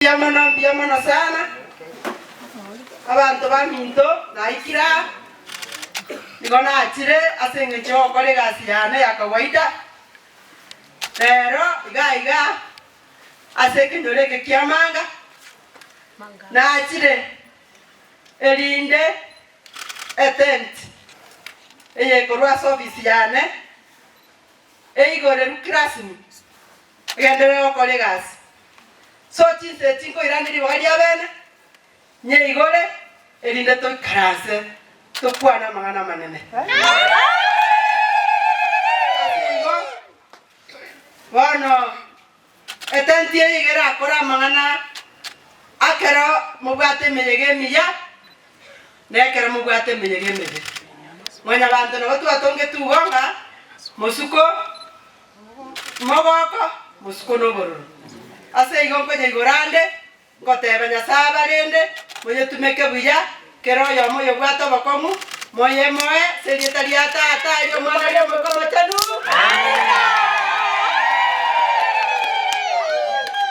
Mbuya mono, mbuya mono sana, abanto baminto, naikire aa, nigo nachire ase eng'encho y'ogokora egasi yane ya kawaida, rero iga iga ase ekenyoro eke kia Manga, nachire erinde etent eye ekorwa ase ofisi yane eigorerwe kirasmi egenderere gokora egasi. So chinsa echi nkoirania ribaga ria bene, nyeigore, erinde toikaranse tokwane amang'ana amanene. Ase igo, bono etenti eye iga erakore amang'ana akero mobwate emeyega emiya, na ekero mobwate emeyega emebe. Mwanyabanto nabo twatongetwe igo ng'a mosuko Mogoko, mosuko nobororo. Ase igo nkonya igoro ande, ngoteba Nyasae abarende, monyetumeke buya, kera oyomo oyobwate obokong'u, moyemoe ase erieta ria Tata, eri'Omwana, eri'Omoika Omochenu.